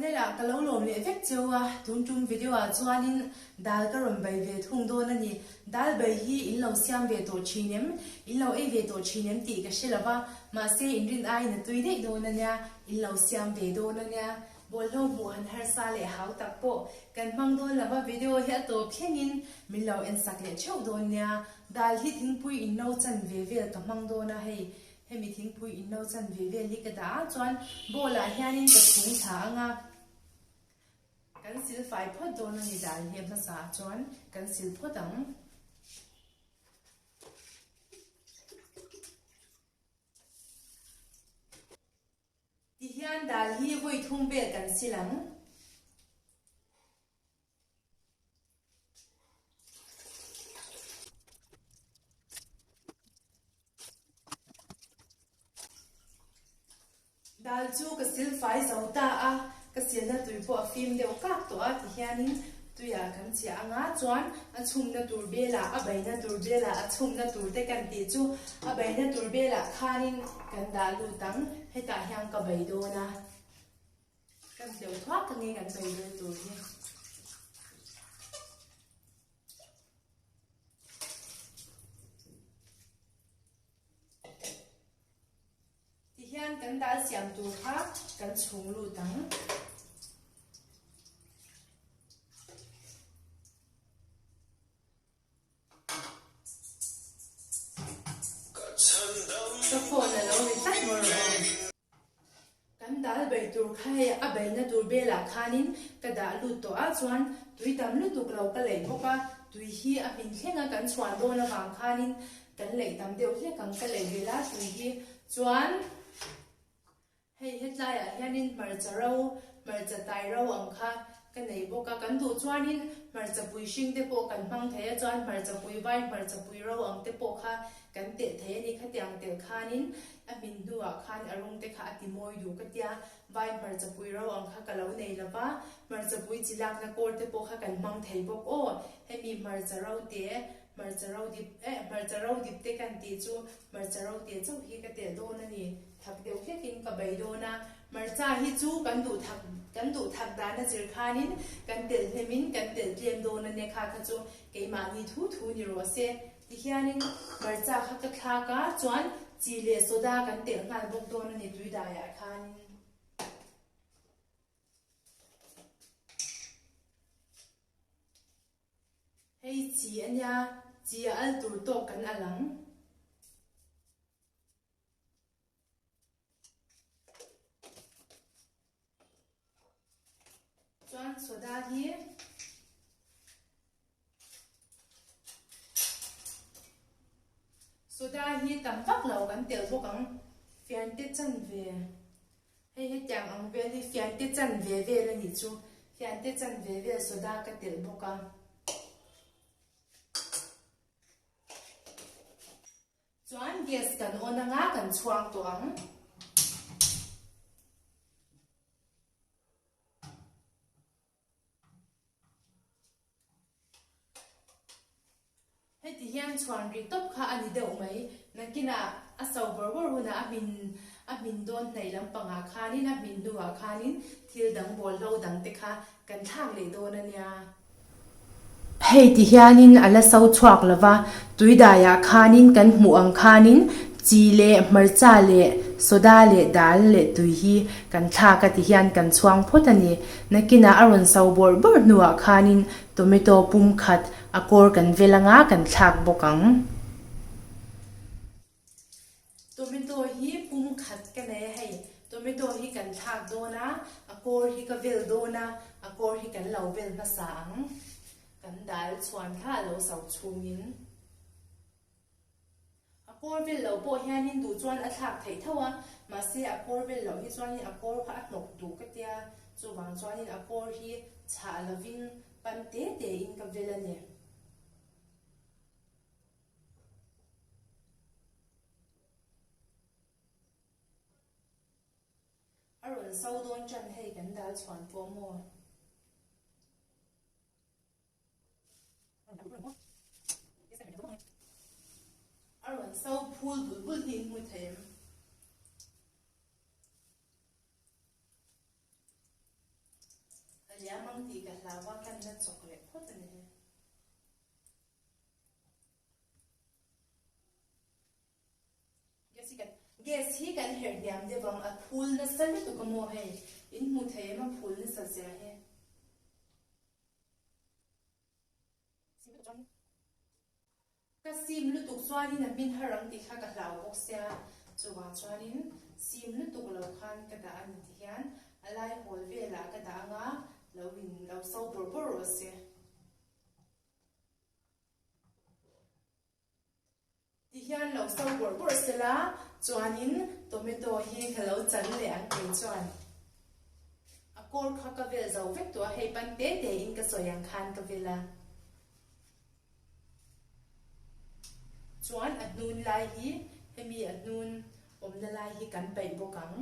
Channel ah ka lo lawm leh vek cheu a, tun tum video ah chuanin dal ka rawn bai ve thung dawn a ni. Dal bai hi in lo siam ve tawh thin em? In lo ei ve tawh thin em tih ka hre lo va, mahse in rin aiin a tui daih dawn a nia, in lo siam ve dawn a nia. Bawlhlo hmuh han harsa leh hau tak pawh kan hmang dawn lo va, video hi a tawp thlengin min lo en sak leh theuh dawn nia. Dal hi thingpui in no chan ve vel ka hmang dawn a, hei Hemi thingpui in lo chan ve vel hi ka dah a, chuan bowl ah hianin ka chhung thla ang a, kan sil fai phawt dawn a ni dal hi a hmasa ah chuan kan sil phawt ang. Tihian dal hi vawi thum vel kan sil ang. Dal chu ka sil fai zo ta a, ka silna tui pawh a fim deuh kak tawh a tihianin tuiah kan chiah anga chuan a chhumna tur belah a beina tur belah a chhumna tur te kan tih chu a beina tur belah khanin kan dah lut ang hetah hian ka bei dawn a. Kan hleuh thuak a nge kan bei vel tur hi. Tihian kan dal siam tur kha kan chhung lut ang. Ka phone a lo ri tlat maw rawh aw. Kan dal bei tur kha hei a beina tur belah khanin ka dah lut tawh a, chuan tui tam lutuk lo ka leih bawk a, tui hi a hmin thleng a kan chhuan dawn avang khanin kan leih tam deuh hlek ang ka leih belh a tui hi chuan Hei hetlaiah hianin hmarcha ro, hmarcha tai ro ang kha ka nei bawk a, kan duh chuanin hmarcha pui hring te pawh kan hmang thei a, chuan hmarcha pui vai, hmarcha pui ro ang te pawh kha kan telh thei a ni. Khatiang telh khanin a hmin hnuah khan a rawng te kha a ti mawi duh ka tia, vai hmarcha pui ro ang kha ka lo nei lo va, hmarcha pui chi lakna kawr te pawh kha kan hmang thei bawk aw. Hemi hmarcha ro te, hmarcha ro dip, eh hmarcha ro dip te kan tih chu hmarcha ro te chauh hi ka telh dawn a ni. Thak deuh hlekin ka bei dawn a, hmarcha hi chu kan duh thak kan duh thak dan a zir khanin kan telh hlemin kan telh tlem dawn a nia kha kha chu keimahni thu thu ni rawh se. Tihianin hmarcha kha ka thlak a, chuan chi leh soda kan telh nghal bawk dawn a ni tuidaiah khanin. Hei chi a nia, chi a al tur tawk kan al ang. Chuan soda hi soda hi tam vak lo kan tel bawk ang fian te chan ve hei hetiang ang vel hi fian te chan ve vel a nih chu fian te chan ve vel soda ka telh bawk a. Chuan gas kan on anga kan chhuang tawh ang. Heti hian chhuan ri tawp kha a ni deuh mai. Nakinah a so bawr bawr hunah a hmin a hmin dawn hnaih lampangah khanin a hmin hnuah khanin thil dang bawlhlo dang te kha kan thlak leh dawn a nia. Hei ti hianin a la so chhuak lo va, tuidaiah khanin kan hmuh ang khanin chi leh hmarcha leh soda leh dal leh tui hi kan thlak a ti hian kan chhuang phawt a ni. Nakinah a rawn so bawrh bawrh hnuah khanin tomato pum khat a kawr kan vel anga kan thlak bawk ang. Tomato hi pum khat ka nei a hei, tomato hi kan thlak dawn a, a kawr hi ka vel dawn a, a kawr hi kan lo vel hmasa ang, kan dal chhuan kha a lo so chhungin. A kawr vel loh pawh hianin duh chuan a thlak theih tho a, mahse a kawr vel loh hi chuanin a kawr kha a hnawk duh ka tia, chuvang chuanin a kawr hi chhah lovin pan te tein ka vel a ni. A rawn so dawn tan hei kan dal chhuan pawh maw? A rawn so phul bul bul hi in hmu thei em? a, kan la chawk leh phawt a ni hi. Gas hi kan herh hniam deuh ang, a phul nasa lutuk a maw hei, in hmu thei em a phul nasa zia hi. Ka sim lutuk chuanin a hmin har ang tih kha ka hlau bawk sia, chuvang chuanin sim lutuk lo khan ka dah a ni ti hian a lai hawl velah ka dah anga lo in lo so bawrh bawrh rawh se. Ti hian lo so bawrh bawrh sela chuanin tomato hi ka lo chan leh ang kei chuan a kawr kha ka vel zo vek tawh a, hei pan te te in ka sawi ang khan ka vel a. Chuan a hnun lai hi hemi a hnun awmna lai hi kan paih bawk ang.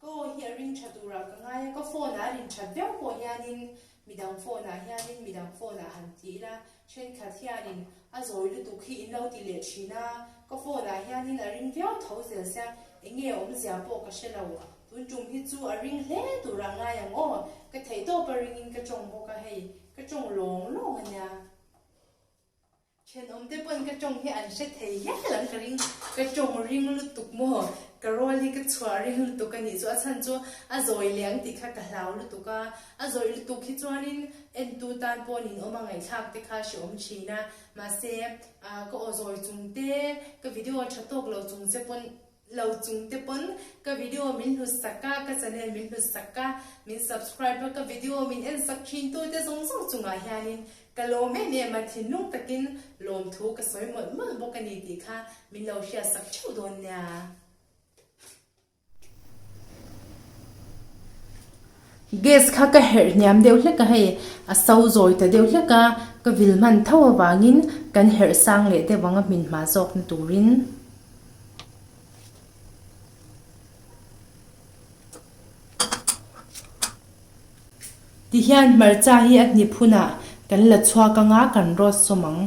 Ka aw hi a ring tha turah ka ngai a, ka phone ah a rin that viau pawh hianin midang phone ah hianin midang phone ah han ti ila thenkhat hianin a zawi lutuk hi in lo ti leh thin a, ka phone ah hianin a ring viau tho zel sia enge awmzia pawh ka hre lo, tun tum hi chu a ring hle turah ngai ang aw, ka theihtawp a ringin ka tawng bawk a hei ka tawng lawng lawng ania. Thenawm te pawn ka tawng hi an hre thei hial ang ka ring, ka tawng ring lutuk maw, ka rawl hi ka chhuah ring lutuk a nih chu, a chhan chu a zawi leh ang tih kha ka hlau lutuk a, a zawi lutuk hi chuanin entu tan pawn in awm a ngaihthlak te kha hre awm thin a, mahse ka aw zawi chung te, ka video tha tawk lo chung che pawn Lo chung te pawn ka video min hlut sak a, ka channel min hlut sak a, min subscribe a, ka video min en sak thin tu te zawng zawng chungah hianin ka lawm em em a, thinlung takin lawmthu ka sawi mawlh mawlh bawk a ni tih kha min lo hriat sak theuh dawn nia. Gas kha ka herh hniam deuh hlek a hei, a so zawi ta deuh hlek a, ka vil hman tho avangin kan herh sang leh deuh ang a hmin hma zawk na turin. Tihian hmarcha hi a hnip hunah kan la chhuak anga kan rawt sawm ang.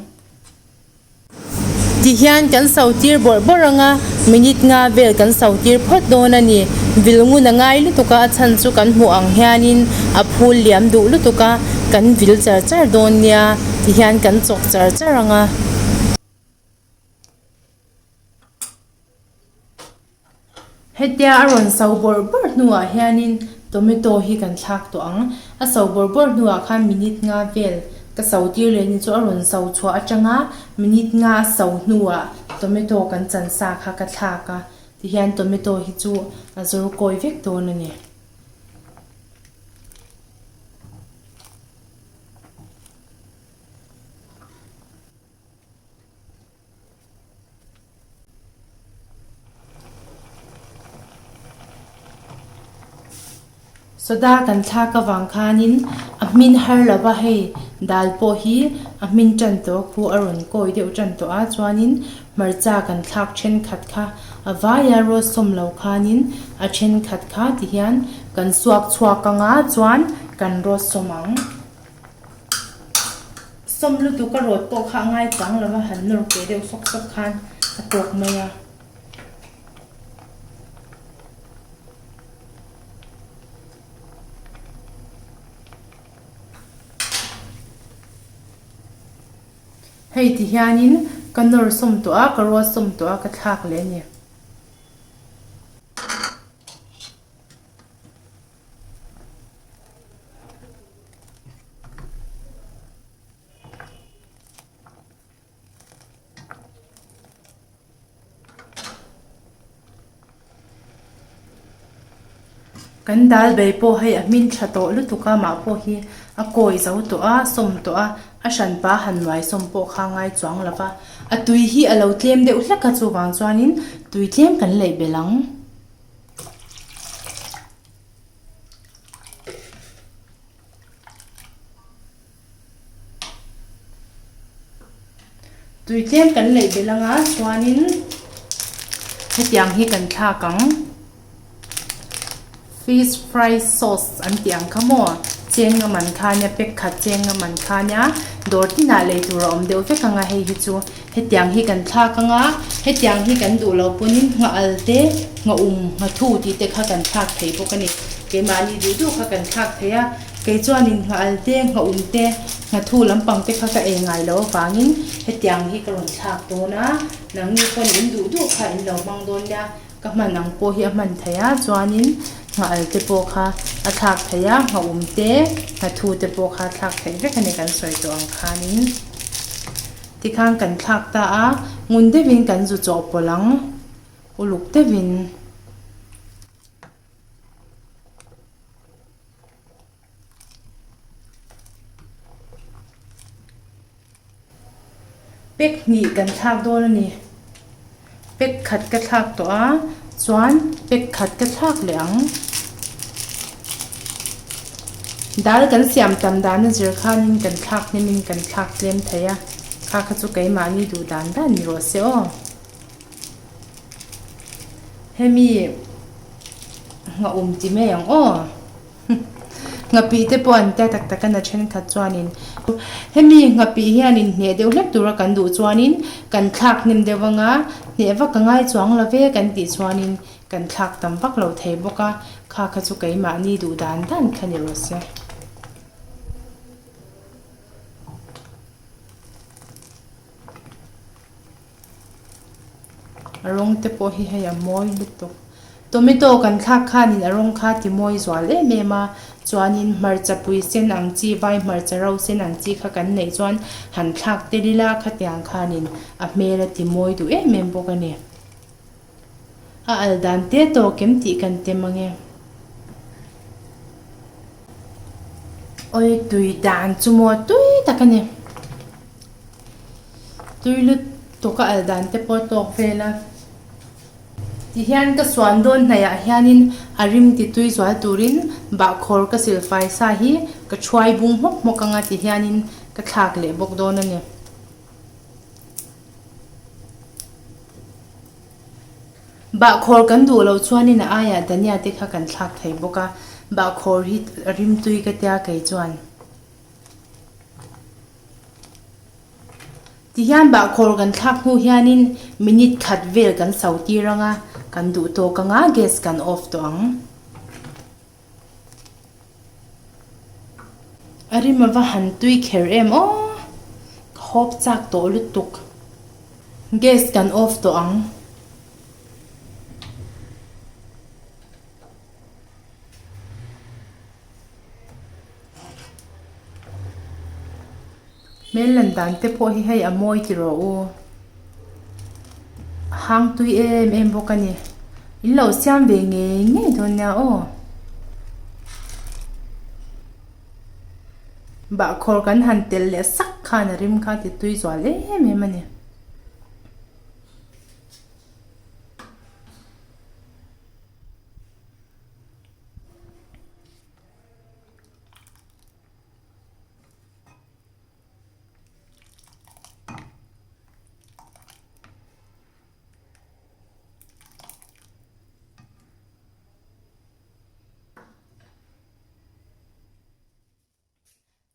Tihian kan so tir bawrh bawrh ang a, minute nga vel kan so tir phawt dawn a ni. Vil ngun a ngai lutuk a, a chhan chu kan hmuh ang hianin a phul liam duh lutuk a, kan vil char char dawn nia, tihian kan chawk char char ang a. Hetia a rawn so bawrh bawrh hnuah hianin tomato hi kan thlak tawh ang. A so bawrh bawrh hnuah khan minute nga vel ka so tir leh ni chu a rawn so chhuah atanga minute nga a so hnuah tomato kan chan sa kha ka thlak a, tihian tomato hi chu a zawr kawi vek dawn a ni. Soda kan thlak avang khanin a hmin har lo va hei dal pawh hi a hmin tan tawh khu a rawn kawi deuh tan tawh a chuanin hmarcha kan thlak thenkhat kha a vaia rawt sawm lo khanin a thenkhat kha tihian kan suak chhuak anga chuan kan rawt sawm ang. Sawm lutuk a rawt pawh kha a ngai chang lo va, han nawr keh deuh sawk sawk khan a tawk mai a. Hei ti hianin ka nawr sawm tawh a, ka rawt sawm tawh a, ka thlak leh a ni. Kan dal bei pawh hei a hmin tha tawh lutuk a mah pawh hi a kawi zo tawh a sawm tawh a a hranpa han nuai sawm pawh kha ngai chuang lo va a tui hi a lo tlem deuh hlek a chuvang chuanin tui tlem kan leih belh ang. Tui tlem kan leih belh anga chuanin hetiang hi kan thlak ang fish fry sauce an tih ang kha maw cheng a man kha nia pack khat cheng a man kha nia dawr tinah lei tur a awm deuh vek anga hei hi chu. Hetiang hi kan thlak ang a, hetiang hi kan duh loh pawhin ngha al te, ngha um, ngha thu tih te kha kan thlak thei bawk a ni. Keimahni duh duh kha kan thlak thei a, kei chuanin nghahal te, nghaum te, nghathu lampang te kha ka ei ngai loh avangin hetiang hi ka rawn thlak dawn a, nangni pawn in duh duh kha in lo hmang dawn nia, ka hman ang pawh hi a hman thei a, chuanin nghahal te pawh kha a thlak thei a, nghaum te, nghathu te pawh kha a thlak theih vek a ni kan sawi tawh ang khanin. Tikhan kan thlak ta a, ngun deuhin kan zu chawhpawlh ang, uluk deuhin. Pek hnih kan thlak dawn a ni. Pek khat ka thlak tawh a, chuan pek khat ka thlak leh ang. Dal kan siam tam dan a zir khanin kan thlak hnemin kan thlak tlem thei a, kha kha chu keimahni duh dan dan ni rawh se aw. Hemi nghaum ti mai ang aw. Nghapih te pawh an tia tak tak a na thenkhat chuanin hemi nghapih hianin hneh deuh hlek tura kan duh chuanin kan thlak hnem deuh anga hneh vak a ngai chuang lo ve kan tih chuanin kan thlak tam vak lo thei bawk a, kha kha chu keimahni duh dan dan kha ni rawh se. A rawng te pawh hi hei a mawi lutuk tomato kan thlak khanin a rawng kha ti mawi zual em em a chuanin hmarcha pui sen ang chi vai hmarcha ro sen ang chi kha kan neih chuan han thlak tel ila khatiang khanin a hmel a ti mawi duh em em bawk a ni a al dan te tawk em tih kan tem ange awi tui dan chu maw tui tak a ni. Tui lutuk a al dan te pawh tawk vel a. Tihian ka suan dawn hnaihah hianin a rim ti tui zual turin bahkhawr ka silfai sa hi ka thuai bung hmawk hmawk anga tihianin ka thlak leh bawk dawn a ni. Bahkhawr kan duh loh chuanin a aiah dhania te kha kan thlak thei bawk a, bahkhawr hi a rim tui ka tia kei chuan. Tihian bahkhawr kan thlak hnu hianin minute khat vel kan so tir ang a, kan duh tawk ang a, gas kan off tawh ang. A rim ava han tui kher em aw, ka hawp chak tawh lutuk. Gas kan off tawh ang. Hmel lan dan te pawh hi hei a mawi ti rawh u. A hang tui em em bawk a ni. In lo siam ve ngei ngei dawn nia aw. Bahkhawr kan han tel leh sak khan a rim kha ti tui zual em em a ni.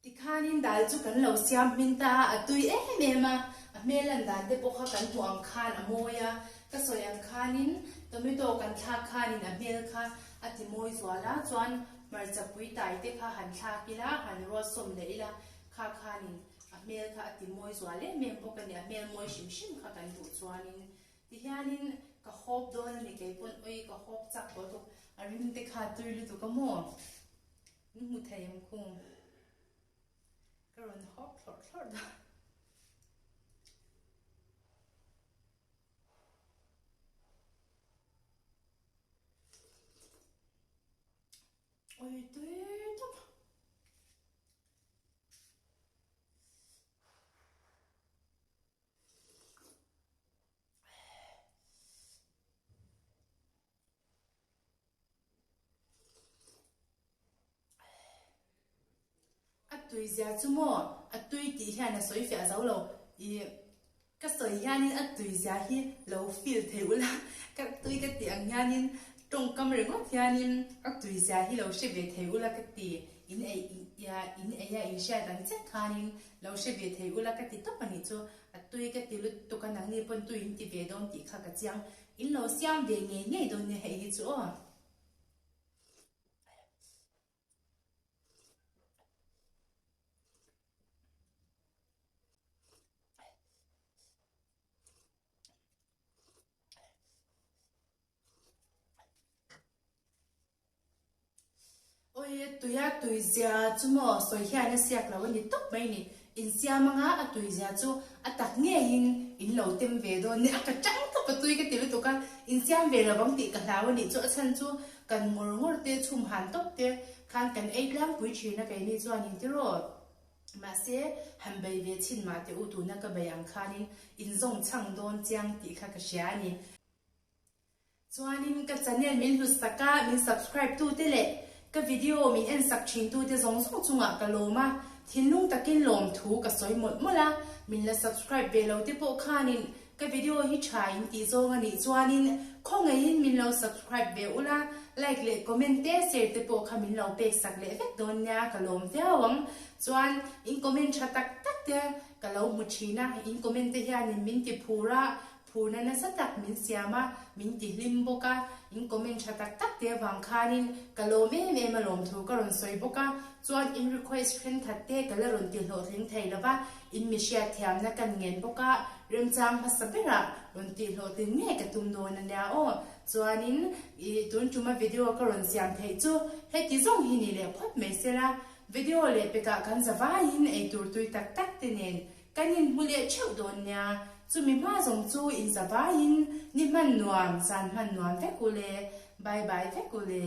Tikhanin dal chu kan lo siam hmin ta a, a tui em em a, a hmel lan dan te pawh kha kan hmuh ang khan a mawi a, ka sawi ang khanin tomato kan thlak khanin a hmel kha a ti mawi zual a, chuan hmarcha pui tai te kha han thlak ila, han ruat sawm leh ila, kha khanin a hmel kha a ti mawi zual em em bawk a ni, a hmel mawi hrim hrim kha kan duh chuanin tihianin ka hawp dawn a ni keipawn awi ka hawp chak tawh lutuk, a rim te kha tui lutuk a maw. Min hmu thei ang khung. Ka rawn hawp thlawrh thlawrh dawn. Oi tui tawp. A tui zia chu maw? A tui tih hian a sawi fiah zo lo. Ih, ka sawi hianin a tui zia hi lo feel thei ula, ka tui ka tih ang hianin tawngkam ringawt hianin a tui zia hi lo hre ve thei ula ka ti. In ei, in ei a in hriat ang chiah khanin lo hre ve thei ula ka ti tawp a nih chu. A tui ka ti lutuk a, nangni pawn tui in ti ve dawn tih kha ka chiang. In lo siam ve ngei ngei dawn nia hei hi chu aw. Tuia tuizia chu maw sawi hian a siak lo a ni tawp mai ni. Insiam anga a tuizia chu a tak ngeiin in lo tem ve dawn nia. Ka tang tawp a tui ka ti lutuk a, insiam ve lovang tih ka hlau a nih chu a chhan chu kan ngawr ngawr te chhum han tawp te khan kan ei tlangpui thin a keini chuan in ti rawh. Mahse, han bei ve chhin mah teh u tuna ka bei ang khanin in zawng chhang dawn chiang tih kha ka hria a ni. Chuanin ka channel min hlut sak a, min subscribe tu te leh ka video min en sak thin tu te zawng zawng chungah ka lawm a, thinlung takin lawm thu ka sawi mawlh mawlh a, min la subscribe ve lo te pawh khanin ka video hi tha in tih zawng a nih chuanin khawngaihin min lo subscribe ve ula, like leh comment te share te pawh kha min lo pek sak leh vek dawn nia ka lawm viau ang. Chuan in comment tha tak tak te ka lo hmu thin a, in comment te hianin min ti phur a, Phurna nasa tak min siam a, min ti hlim bawk a, in comment tha tak tak te avang khanin ka lawm em em a lawmthu ka rawn sawi bawk a, chuan in request thenkhat te ka la rawn ti hlawhtling thei lo va, in mi hriatthiamna kan ngen bawk a, remchang hmasa berah rawn tih hlawhtling ngei ka tum dawn a nia aw. Chuanin i tun tuma video ka rawn siam theih chu heti zawng hi ni leh phawt mai sela, video leh pekah kan za vaiin eitur tui tak tak te nen Kan inhmu leh theuh dawn nia, chumi hma zawng chu inza vaiin ni hman nuam, zan hman nuam vek u le, bye bye vek u le.